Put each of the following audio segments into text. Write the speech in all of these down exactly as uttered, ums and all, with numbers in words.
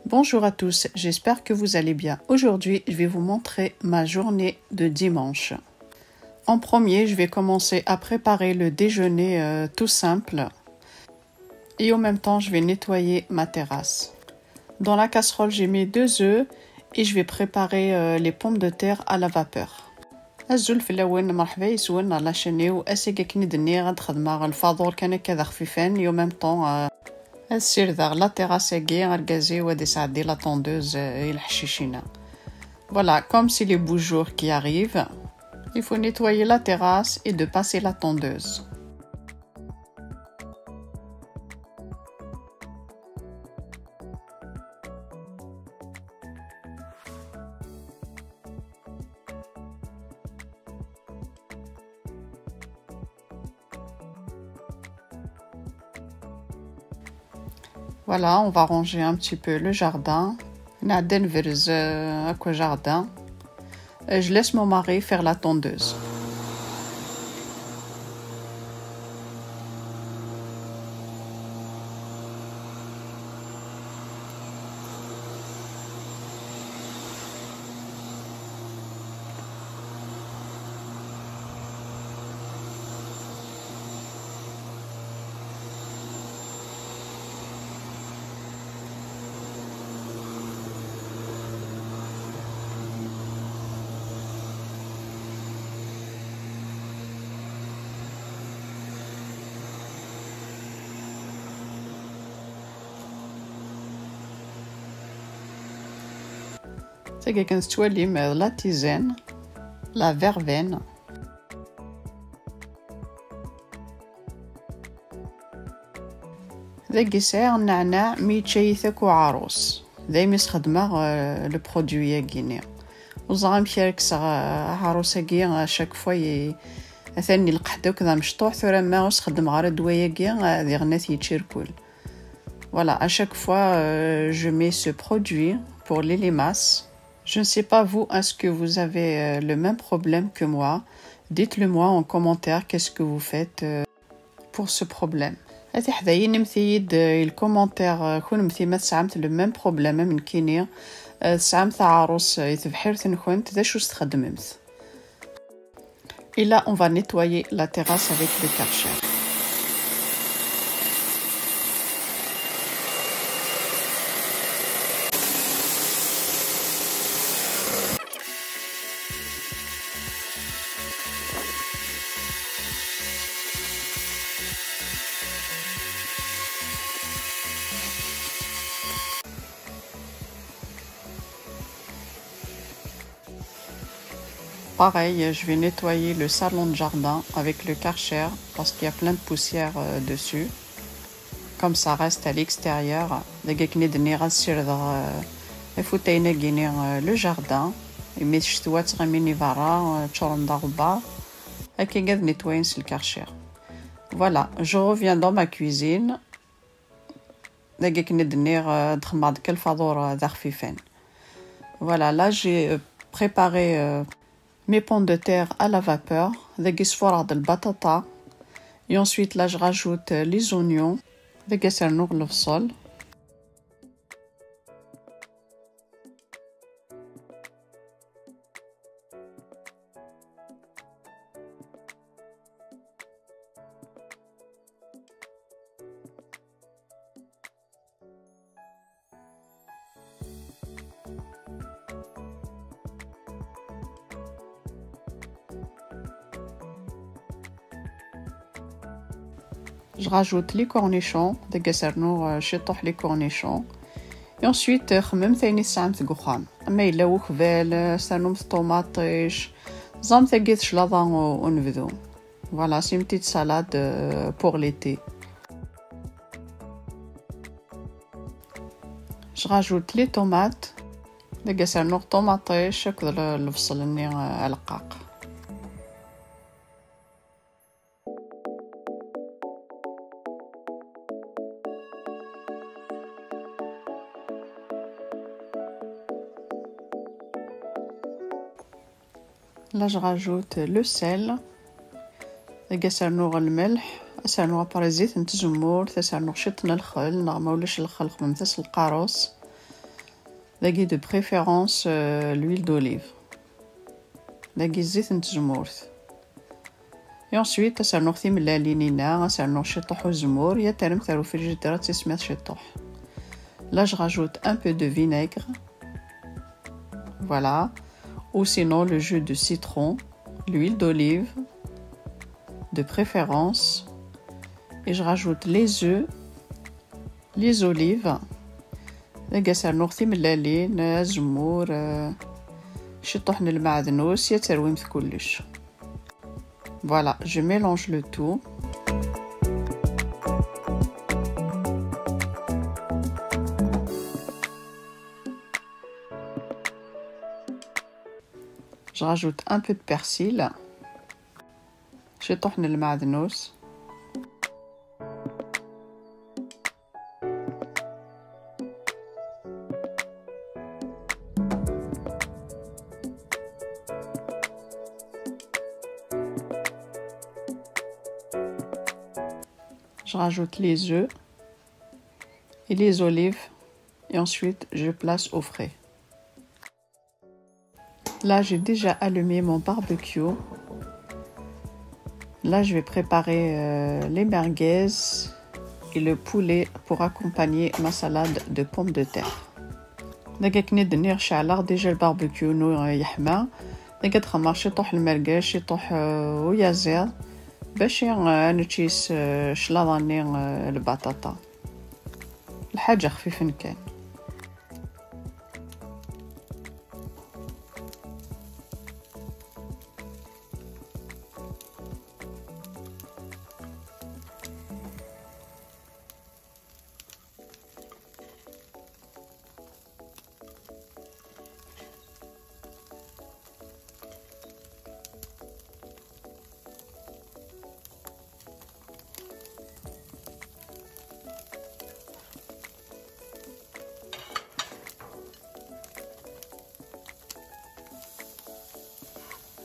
Bonjour à tous, j'espère que vous allez bien. Aujourd'hui, je vais vous montrer ma journée de dimanche. En premier, je vais commencer à préparer le déjeuner, euh, tout simple. Et en même temps, je vais nettoyer ma terrasse. Dans la casserole, j'ai mis deux œufs et je vais préparer, euh, les pommes de terre à la vapeur. Azul fell-awen, merḥba yes-wen ɣer la chaîne-iw. Ass-agi akken i d-nniɣ ad xedmeɣ lfaḍur kan akka d axfifan, et en même temps, euh, ad ssirdeɣ la terrasse-agi, argaz-iw ad isɛeddi la tondeuse, euh, i lḥeccic-ina. Voilà, comme c'est les beaux jours qui arrivent, il faut nettoyer la terrasse et de passer la tondeuse. Voilà, on va ranger un petit peu le jardin. نعدل نفرز, euh, أكو jardin. Euh, je laisse mon mari faire la tondeuse. Tagi kan tettwalim, euh, la tisane, la verveine. Dagi sɛiɣ nneɛneɛ mi yečča-yi-t akk uɛarus. Daymi sxedmeɣ, euh, le produit-agi-ni. Ur ẓriɣ amek ara kkseɣ, euh, aɛarus-agi, à chaque fois, i-, atan i lqeḥd akk d amecṭuḥ, tura ma ur sxeddmeɣ ara ddwa-agi, euh, diɣen ad t-yečč irkul. Voilà, à chaque fois, euh, je mets ce produit pour les limaces. Je ne sais pas vous, est-ce que vous avez, euh, le même problème que moi ? Dites-le moi en commentaire, qu'est-ce que vous faites, euh, pour ce problème. A tiḥdayin, mlet-iyi-d, euh, les commentaires, euh, kunemti ma tesɛamt le même problème am nekkini, euh, tesɛamt aɛarus, euh, i tebḥirt-nkent, d acu s-txeddmemt ? Et là, on va nettoyer la terrasse avec le Karcher. Pareil, je vais nettoyer le salon de jardin avec le Karcher parce qu'il y a plein de poussière, euh, dessus. Comme ça reste à l'extérieur. Dagi akken i d-nniɣ ad ssirdeɣ, euh, ifutayen-agi-ni, euh, le jardin. Imi d ccetwa ttɣimin i berra, euh, ččuren d aɣebbar. Akka ad nettoyen s le Karcher. Voilà, je reviens dans ma cuisine. Dagi akken i d-nniɣ, euh, ad xedmeɣ deg lfaḍur, euh, d axfifan. Voilà, là j'ai, euh, préparé, euh, mes pommes de terre à la vapeur. Dagi sfureɣ-d lbaṭaṭa. Et ensuite, là, je rajoute, euh, les oignons. Dagi ad s-rnuɣ lebṣel. Je rajoute les cornichons, dagi ad s-rnuɣ, euh, ciṭuḥ les cornichons. Et ensuite, euh, xemmemt ayen i tesɛamt deg uxxam. Ma yella ukbal, euh, ad s-ternumt ṭumaṭic, ẓamt agi d cclaḍa u-, unebdu. Voilà, c'est une petite salade, euh, pour l'été. Je rajoute les tomates. Dagi ad s-rnuɣ ṭumaṭic akked le-, lebṣel-nni, euh, aleqqaq. Là, je rajoute le sel. Dagi ad s-rnuɣ lmelḥ, ad s-rnuɣ après zzit n tzemmurt, ad s-rnuɣ ciṭ n lxel, neɣ ma ulac lxel, xedmemt-as lqarus. Dagi de préférence, euh, l'huile d'olive. Dagi zzit n tzemmurt. Et ensuite, ad s-rnuɣ timellalin-ina, ad s-rnuɣ ciṭuḥ uzemmur, ad terremt ar ufrijider ad tismiḍ ciṭuḥ. Là, je rajoute un peu de vinaigre. Voilà. Ou sinon, le jus de citron, l'huile d'olive, de préférence. Et je rajoute les œufs, les olives. Dagi ad s-rnuɣ timellalin, azemmur, euh, ciṭuḥ n lmeɛdnus, ad terwimt kullec. Voilà, je mélange le tout. Je rajoute un peu de persil. Ciṭuḥ n lmeɛdnus. Je rajoute les œufs et les olives et ensuite je place au frais. Là, j'ai déjà allumé mon barbecue. Là, je vais préparer, euh, les merguez et le poulet pour accompagner ma salade de pommes de terre. Dagi akken i d-nniɣ, ceɛleɣ déjà le barbecue-inu, euh, yeḥma. Dagi ad xemmeɣ ciṭuḥ lmergez, ciṭuḥ, euh, uyaziḍ. Bac, euh, ad nečč yis, euh, cclaḍa-nni, euh, lbaṭaṭa. Lḥaǧa xfifen kan.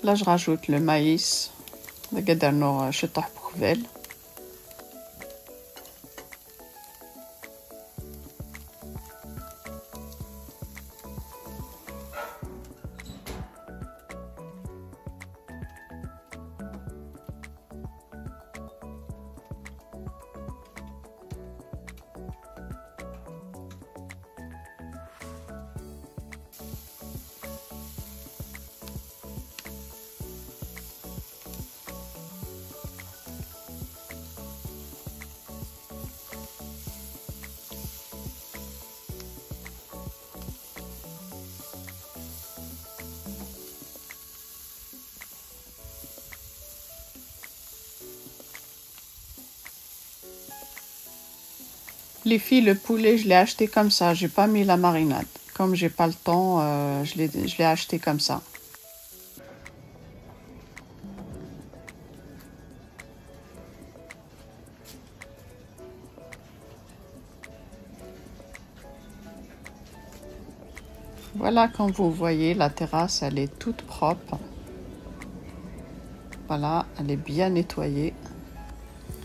Là, je rajoute le maïs. Dagi ad rnuɣ ciṭuḥ n uqbel. Les filles, le poulet, je l'ai acheté comme ça, j'ai pas mis la marinade. Comme j'ai pas le temps, euh, je l'ai, je l'ai acheté comme ça. Voilà, comme vous voyez, la terrasse, elle est toute propre. Voilà, elle est bien nettoyée.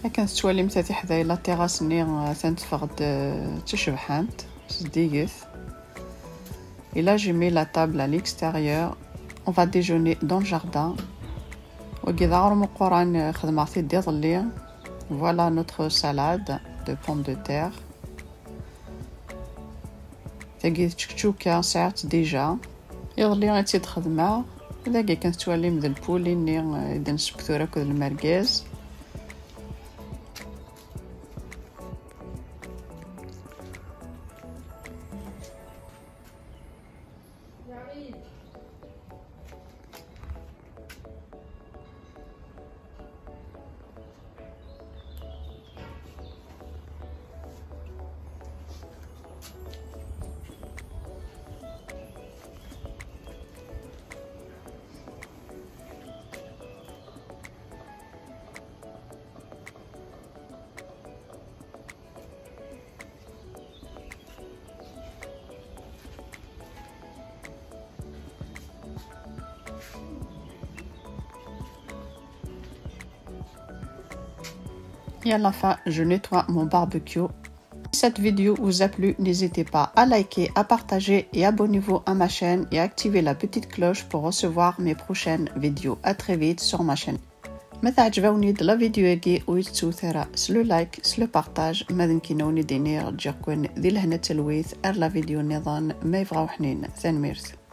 Akken tettwalimt a tiḥday, la terrasse-nni, euh, atan teffeɣ-d, euh, d tacebḥant, zeddiget. Et là, j'ai mis la table à l'extérieur. On va déjeuner dans le jardin. Wagi d aɣrum uquran, euh, xedmeɣ-t-id iḍelli. Voilà notre salade de pommes de terre. Tagi d čekčuka, sɛiɣ-tt déjà. Iḍelli i tt-id-xedmeɣ. Dagi kan tettwalim d lpuli-nni, eh, i d-nsektur akked lmergaz. Et à la fin, je nettoie mon barbecue. cette vidéo vous a plu, n'hésitez pas à liker, à partager et abonnez-vous à ma chaîne et activez la petite cloche pour recevoir mes prochaines vidéos. À très vite sur ma chaîne. Ma teɛǧeb-awen-id la vidéo-agi, ur yettut ara s le like, s le partage, ma d nekkini ad wen-id-iniɣ ǧǧiɣ-ken di lehna d talwit ar la vidéo nniḍen ma yebɣa uḥnin. Tanemmirt.